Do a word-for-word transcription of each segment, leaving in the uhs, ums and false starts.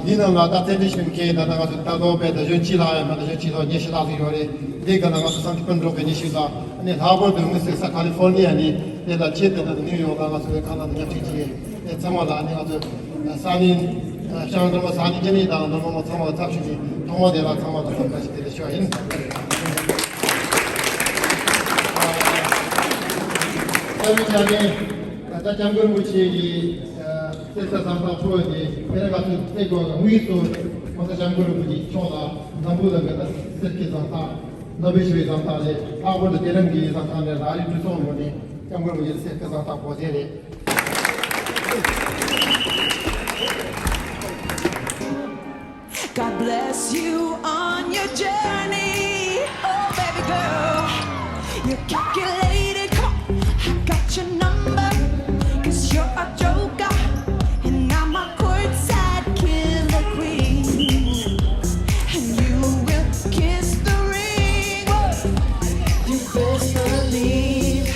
འདི་ནང་ལ་ད་བཙན་བྱོལ་གཞོན་སྐྱེས་ད་ལྟ་ང་ཚོ་ད་དུང་བས་ད་གཞོན་སྐྱེས་ལ་ཡང་མ་ད་གཞོན་སྐྱེས་ལ་ཉི་ཤུ་ལྷག་ཙམ་ཡོད་རེད། འདི་ག་ལ་ང་ཚོ་སང་ཐི་པན་འགྲོ་གི་ཉི་ཤུ་ལ་ཨ་ནི་ལྷག་པར་དུ་དངོས་སུ་ས་ཁ་ལི་ཧྥོར་ནི་ཡ་ནི་དེ་ལ་ཆེད་དུ་ད་ནིའུ་ཡོག་ལ་ང་ཚོ་ཁ་ན་ད་མཉམ་ཞུགས་བྱས་ཨེ་ཚང་མ་ལ་ཨ་ནི་ང་ཚོ་ས་གནས་ཤང་འདྲ་མོ་ས་གནས་རྒྱ་མི་དང་འདྲ་མོ་ཚང་མ་ལ་ཚབ་ཞུས་ཏེ་ཐོག་མ་དེ་ལ་ཚང་མ་ལ་ཐུགས་རྗེ་ཆེ་དེ་ལ་ཞུ་བ་ཡིན། ཨ་ནི་ད་སྐྱབས་མགོན་རིན་པོ་ཆེ་གི་གསེར་སྐྱེམས་བཟང་ཐག་ཕུལ་བ་དེ་དེ་རིང་ང་ཚོའི་སྲས་སྐུ་དངོས་སུ་༸གོང་ས་༸སྐྱབས་མགོན་རིན་པོ་ཆེ་མཆོག་ལ་འཛམ་བུ་གླིང་གི་གསེར་སྐྱེམས་བཟང་ཐག་ནོ་བེལ་ཞི་བའི་བཟང་ཐག་ལས་ལྷག་པར་དུ་དེ་རིང་གི་བཟང་ཐག་ནས་ར་ལི་གྲོས་ཚོགས་ངོས་ནས་༸སྐྱབས་མགོན་རིན་པོ་ཆེར་གསེར་སྐྱེམས་བཟང་ཐག་འབོད་བྱས་རེད། God bless you on your journey, oh baby girl. You're calculated, come on, I got your number. 'Cause you're a joker, and I'm a courtside killer queen. And you will kiss the ring, you best believe.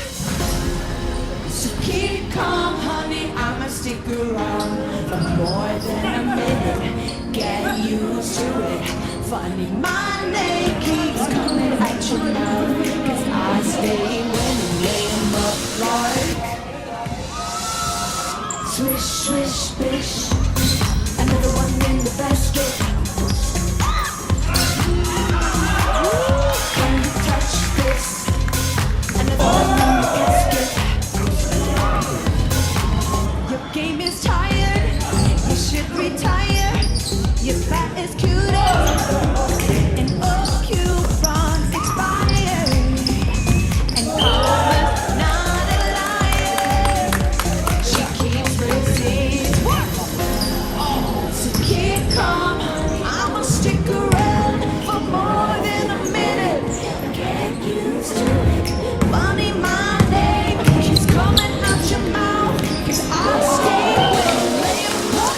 So keep calm, honey, I'ma stick around for more than a minute. Get used to it. Funny, my name keeps coming out your mouth. 'Cause I stay winning, lay 'em up like swish, swish, swish. Another one in the basket. Come touch this. Another one in the casket. Your game is tired. You should retire. Your fat is cute as an old coupon expired. And karma's not a liar. She keeps receipts. What? So keep calm, I'ma stick around for more than a minute. Get used to it. Funny, my name keeps coming out your mouth. 'Cause I stay with it. Lay 'em up.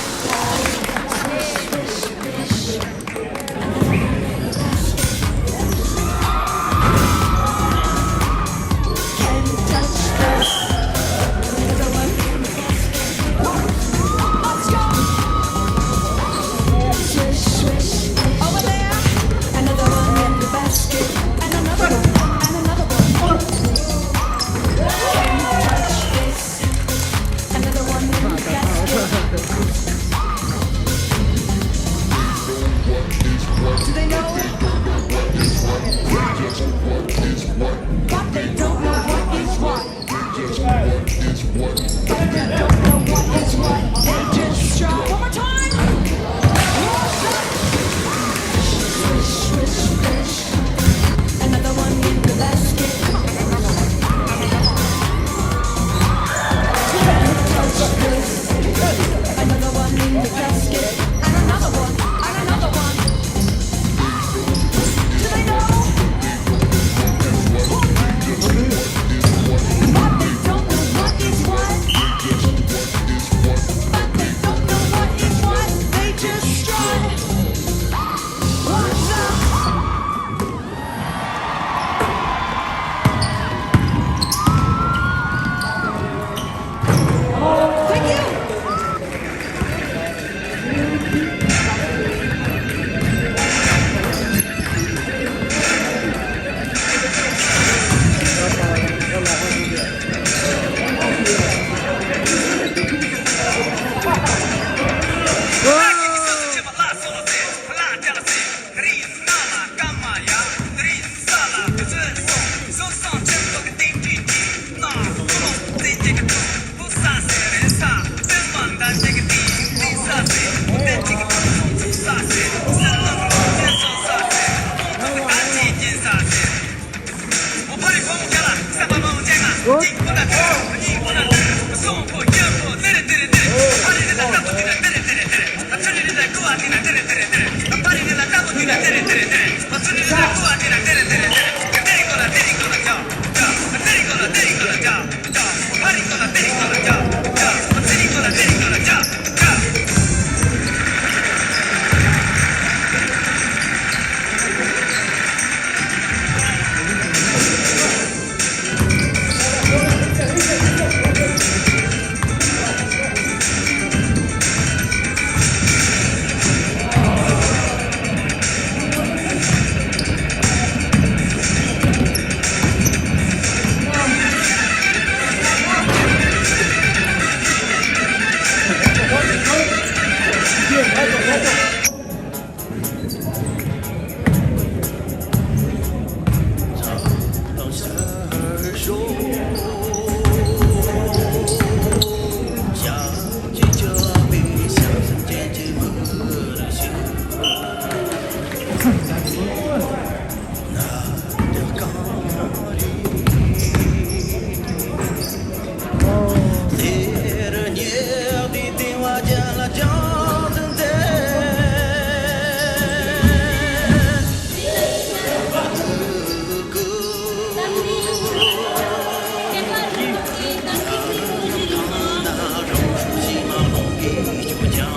ངོ་ཤུགས་རྒྱབ།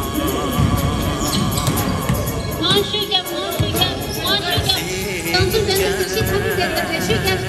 ངོ་ཤུགས་རྒྱབ། ངོ་ཤུགས་རྒྱབ། རང་ཚོ་འགྲན་བསྡུར་གཟིགས་གཞི་ཚང་མ་དེ་ལ་རེ་ཞུ་རྒྱབ།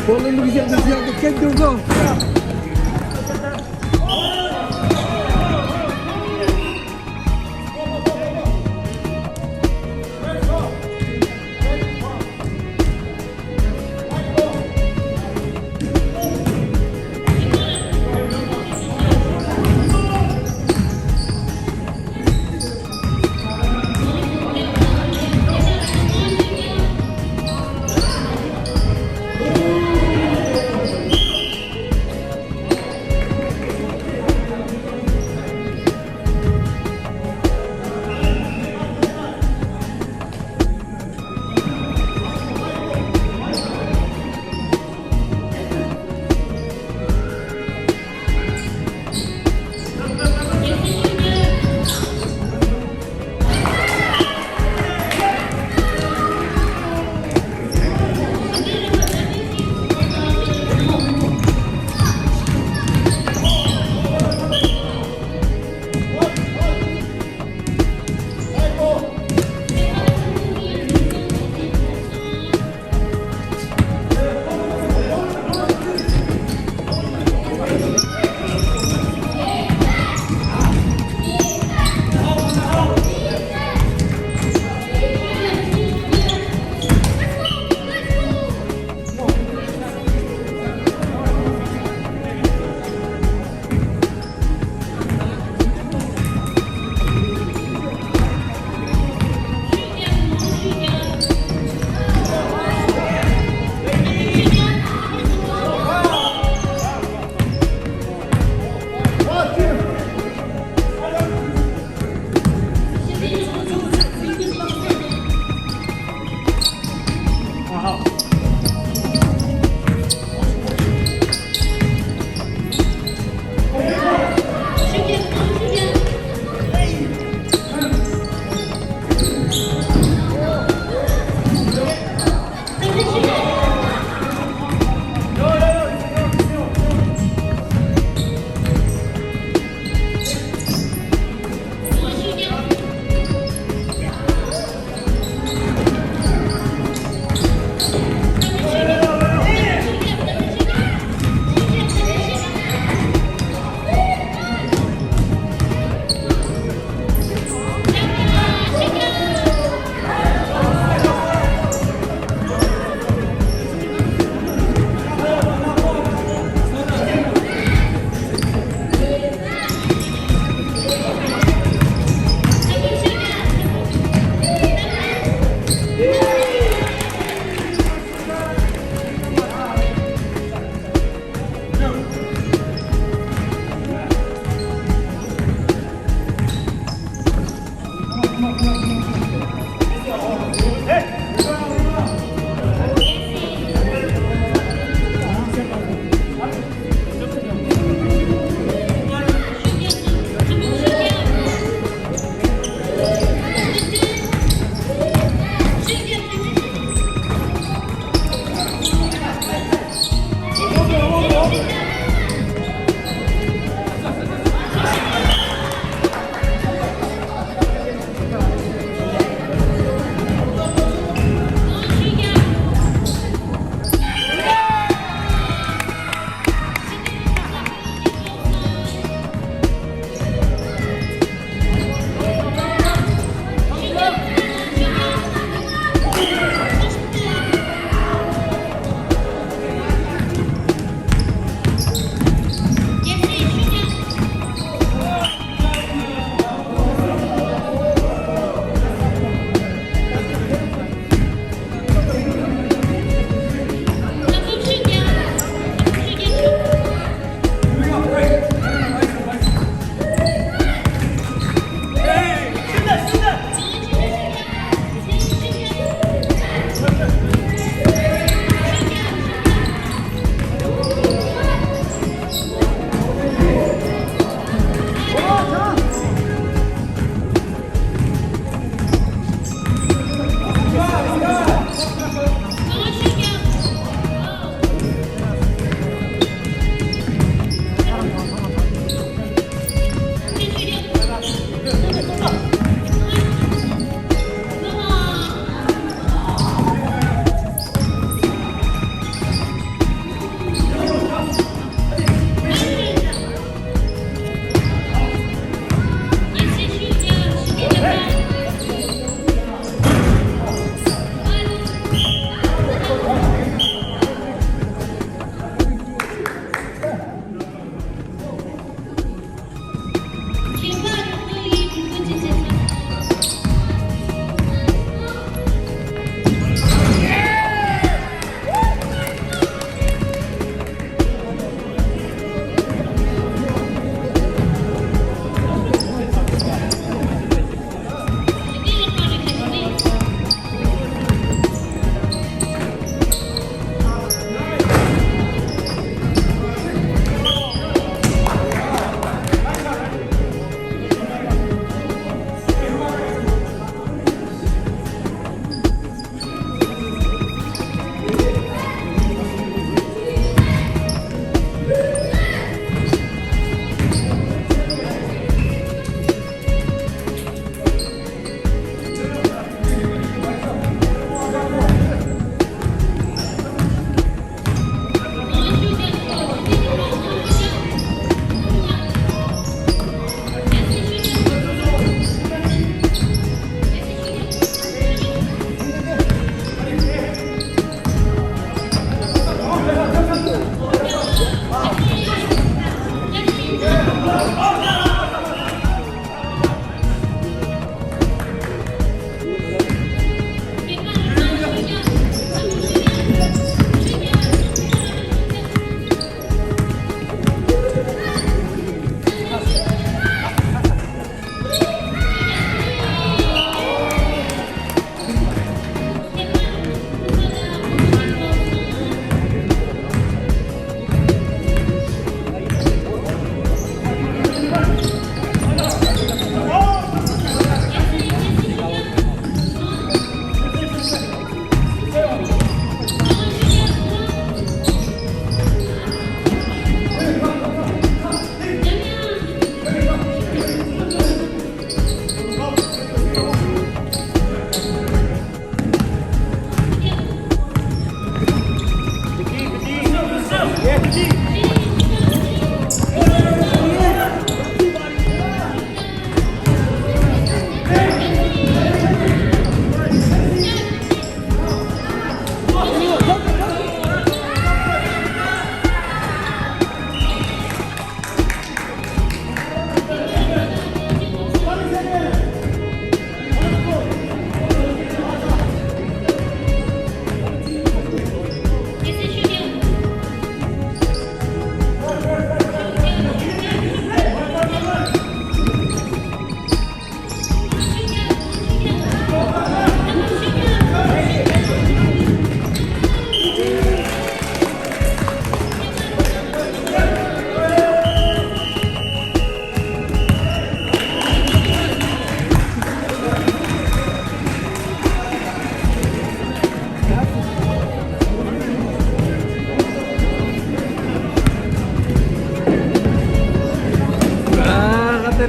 Hallelujah, this is the kingdom of God.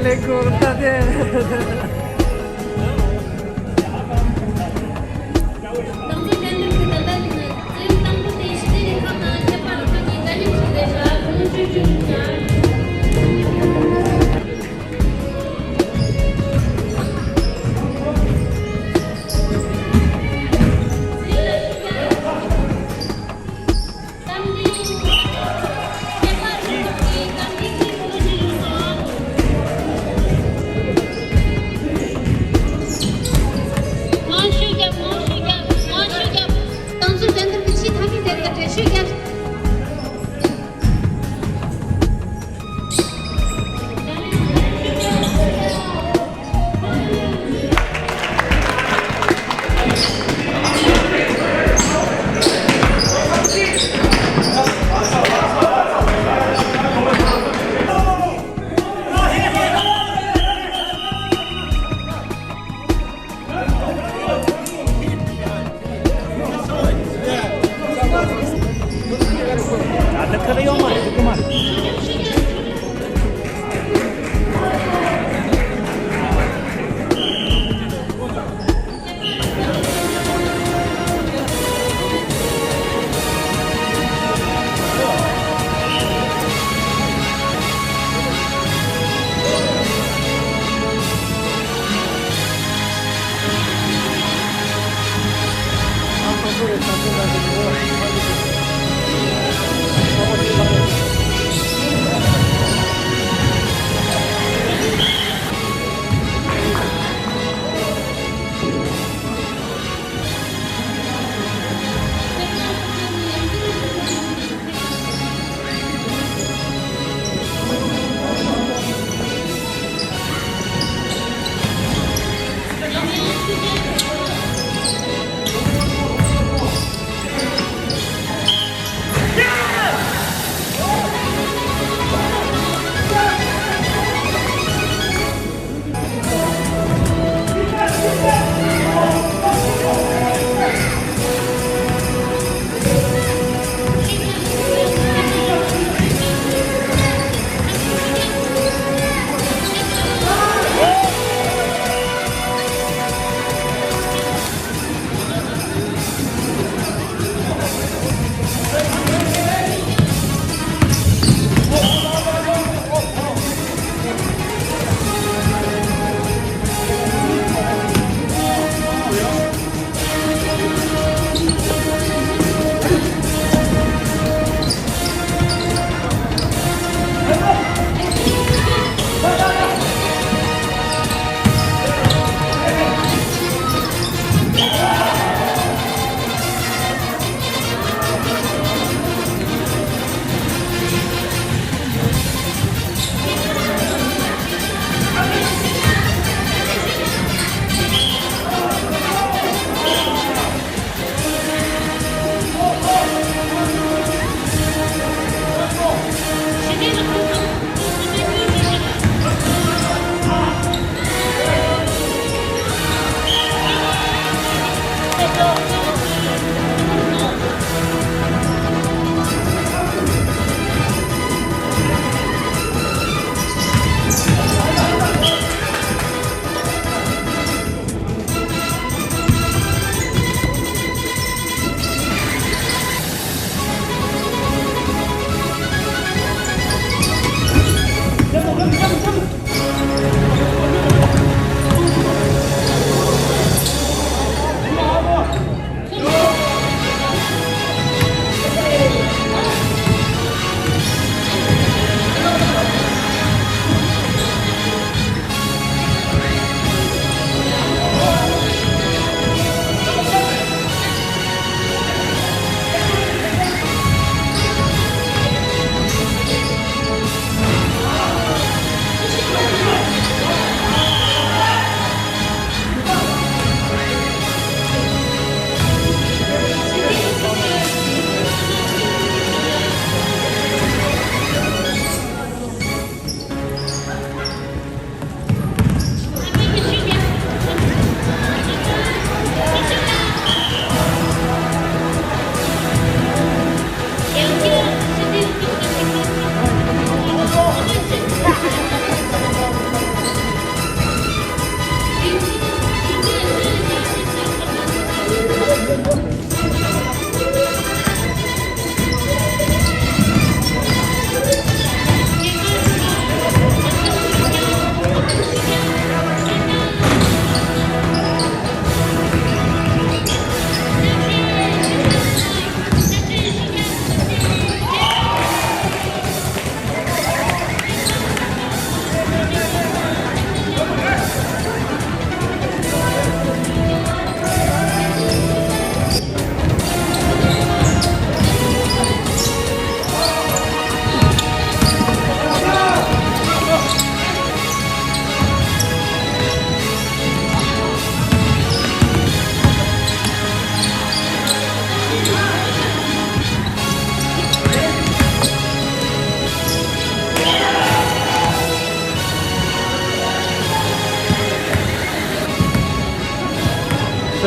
རྡོ་རྗེ་གདན་འདིར་གྱི་ད་ལྟ་ནི་བཙན་དང་པོ་དེ་ཞི་བདེ་རུ་ཁག་དང་ཁྱད་པར་རུ་ཁག་གི་དགའ་ཉེ་ཞིག་རེད་ལ། ཁོང་ཆོས་ཆོས་ཀྱང་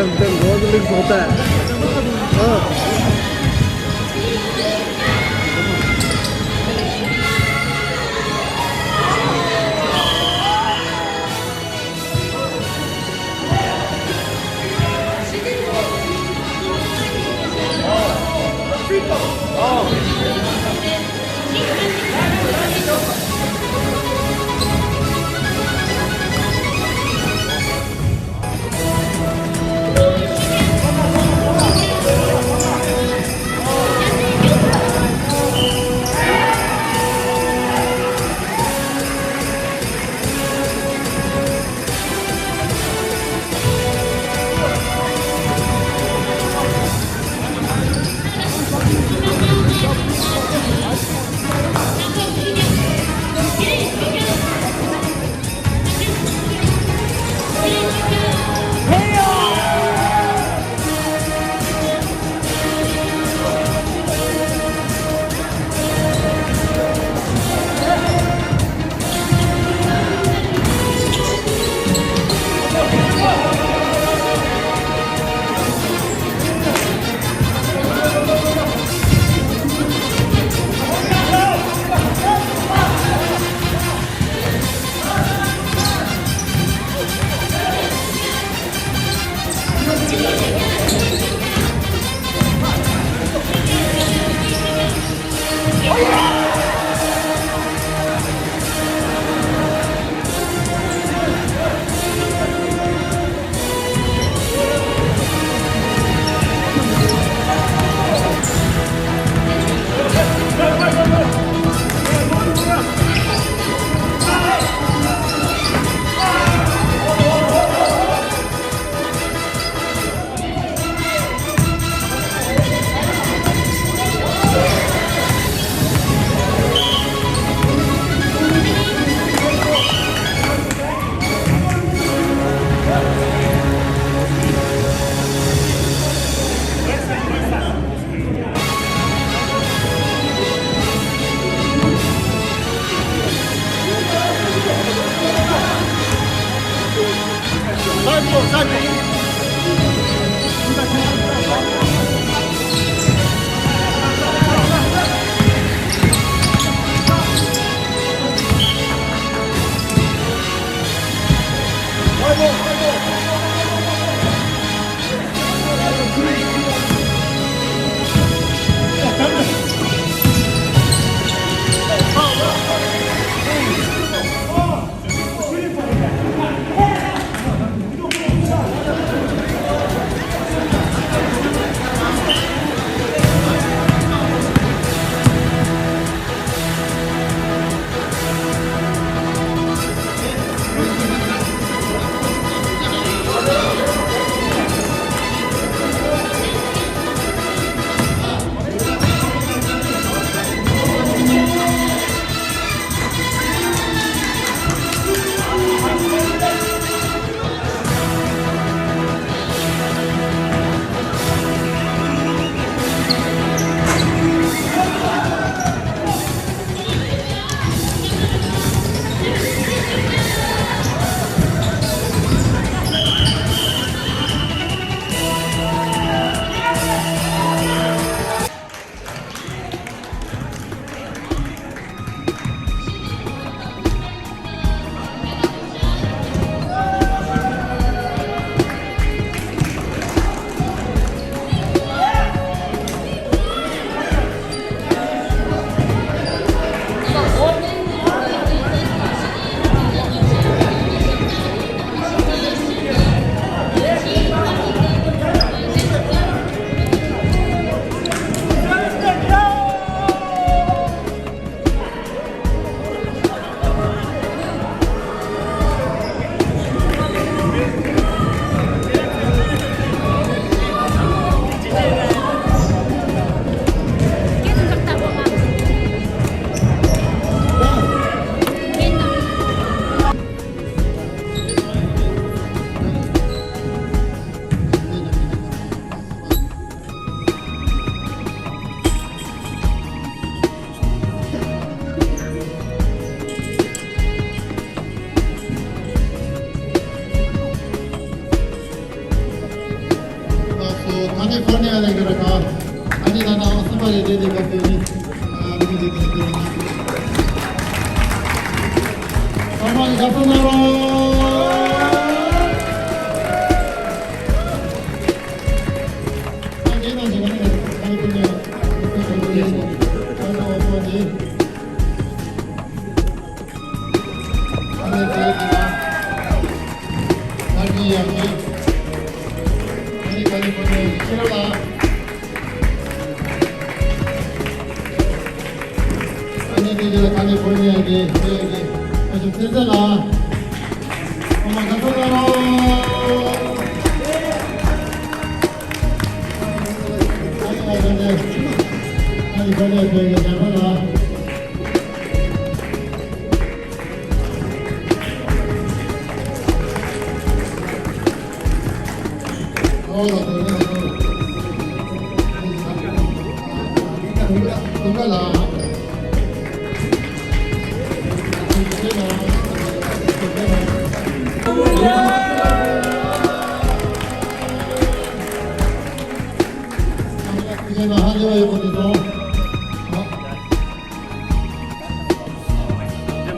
འདི་འགོ་ལིག་བཟོ་ལྟ། ཨ།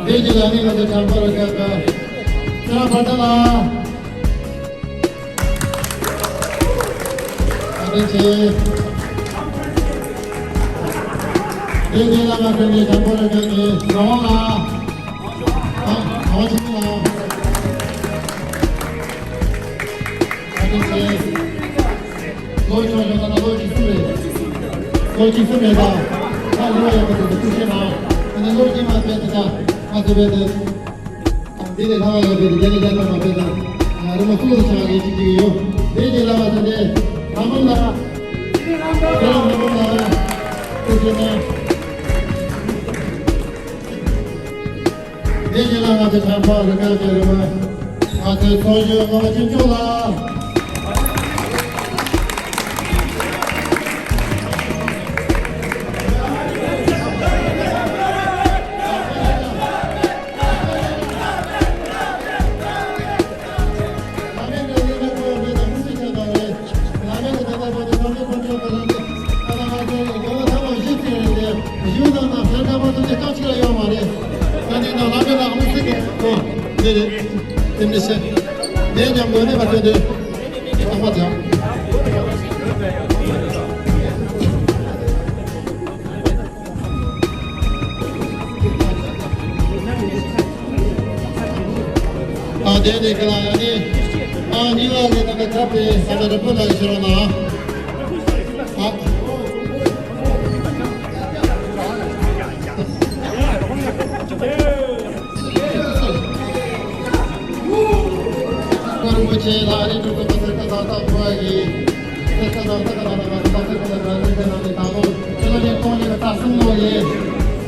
དེ་རྗེས་ལ་ནི་ང་ཚོ་བྱམས་པ་རུ་ཁག་གི་སེ་ར་བྷ་དྲ་ལགས། བཀའ་དྲིན་ཆེ། དེ་རྗེས་ལ་ང་ཚོ་ནི་བྱམས་པ་རུ་ཁག་གི་ངག་དབང་ལགས། ཨ། ངག་དབང་ཆོས་སྐྱིད་ལགས། བཀའ་དྲིན་ཆེ། ལོ་ཆུང་ཆུང་ད་ལོ་བཅུ་གསུམ་རེད། ལོ་བཅུ་གསུམ་རེད་ད། ད་ལོ་ཡག་པོ་དེ་ཐུགས་རྗེ་གནང་། ཨ་ནི་ལོ་རྗེས་མ་དཔེ་དེ་ད་ང་ཚོ་དཔེ་དེ། འདི་ནས་ལྷ་བ་ཡག་པོ་དེ་རྒྱ་ནི་རྒྱ་ཐོག་མ་དཔེ་ད། རི་མོ་ཐུགས་ལ་ཆགས་ཀྱི་ཅིག་ཅིག་ཡོད། དེ་རྗེས་ལ་བ་ཚ་དེ། ལྷ་མོ་ལ། དེ་ལ་ལྷ་མོ་ལ། ཐུགས་རྗེ་གནང་། དེ་རྗེས་ལ་ང་ཚོ་བྱམས་པ་རུ་ཁག་གི་རུ་མ། ང་ཚོའི་ཚོགས་གཞོན་སློབ་མ་ཆུང་ཆུང་ལགས། ཨ། དེ་ནས་ཁ་ལ་ཡ་ནི། ཨ། གཉིས་པ་ལས་ད་ལྟ་ཁ་པའི་ས་ལ་རི་པོ་ལ་ཡི་ཤོར་ན། ཨ། རིན་པོ་ཆེ་ལ་རི་ཀྲུང་གོ་ས་ས་ད་ད་བ་ཡི། ས་ས་ད་ད་ད་ད་ད་ད་ད་ད་ད་ད་ད་ད་ད་ལོ་ཁྱོད་ལ་ནས་གཏོང་ལེན་ད་གསུམ་ལོ་ཡི།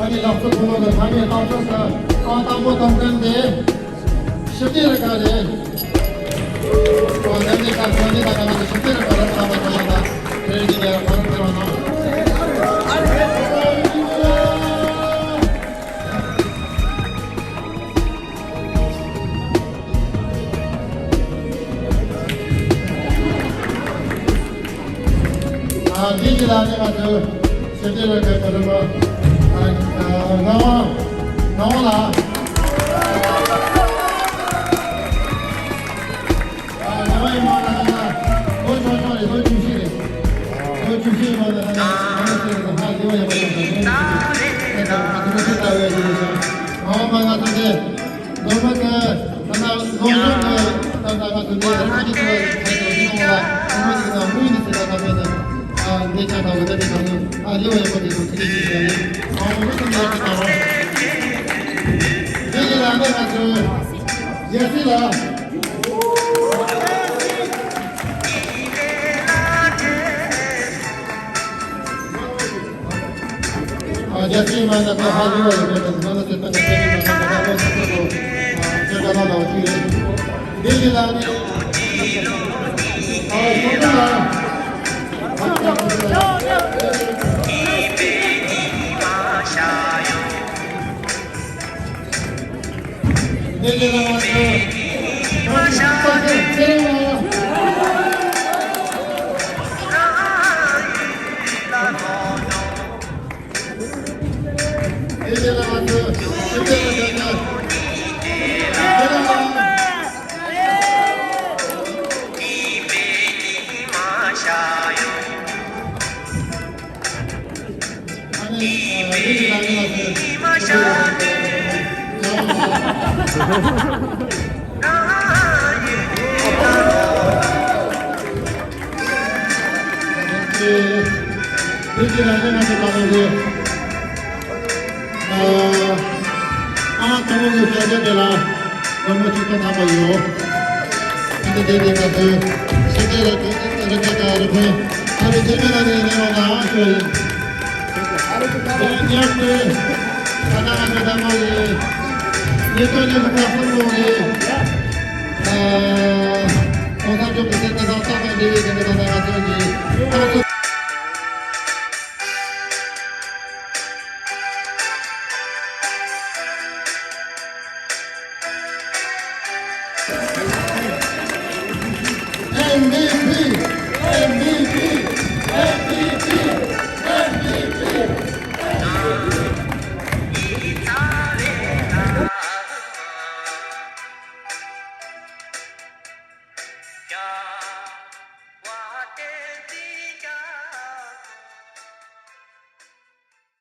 ཨ་ནི་ལག་ཚོ་ཁོ་ལོ་ལ་ཐ་མའི་ཏང་ཚོ་ས་ཨ་དང་པོ་དང་ཀན་དེ། ཞིབ་ལྟའི་རིགས་ཀ་རེད། ཨ་ནི་ཀ་ས་ནི་ད་ཀ་ན་ཞིབ་ལྟའི་རིགས་ཀ་རེད། ད་ད་ད་ད་རེད་ཀྱི་ཡ་ཁོ་རང་ཁྱེར་བ་ན། ཨ། འདི་གི་ལ་ནི་ང་ཚོ་ཞིབ་ལྟའི་རིགས་ཀ་རེད་པ། ཨ། ངག་དབང་། ངག་དབང་ལགས། ཨ། ངག་དབང་ཡིན་པ་ལ་ད་ལོ་ཆུང་ཆུང་རེད། ལོ་བཅུ་བཞི་རེད། ལོ་བཅུ་བཞི་ཡིན་པ་ལ་ད་ལོ་ཆུང་ཆུང་རེད། ཧ་ལས་པ་ཡག་པོ་ཡོད་པ་ཞིག་རེད། ཨ། ད་ང་ཚོ་དེ་ལོ་མ་ག་ད་ལོ་ལོ་ག་ད་ད་ང་ཚོ་དེ་རང་གི་ཚོ་ཁ་ཐོག་ཡིན་ལ་ང་ཚོ་ཞིག་ན་མུ་ཡིན་ཟེར་ད་ད་པས་ད། ཨ། འདི་ཆ་ད་ལོ་ད་དེ་ད་ལོ། ཨ། ལེའུ་ཡག་པོ་དེ་ཚོ་ཚིག་གཅིག་ཡ་ཡིན། ཨ། མུ་ཚོ་ཡག་པོ་ད་རོ། དེ་ཡིན་ལ་ནི་ང་ཚོ་རྒྱལ་སྲིད་ལ། ཨ། རྒྱལ་སྲིད་མ་ན་ད་ཧ་ལས་པ་ཡོད་པ་དང་མ་ན་དེ་ད་ནི་དེ་ནི་མ་ན་ད་ད་ལོ་ས་ཚོ་ལོ། ཨ། ཁྱེད་ད་ལ་ལ་འོ་ཅི་རེད། དེ་ཡིན་ལ་ནི། ཨ། ཡིན་ལ། དེ་ལས་ང་ཚོ་མ་ཤ་ཚེ་རིང་ལ། ཨ།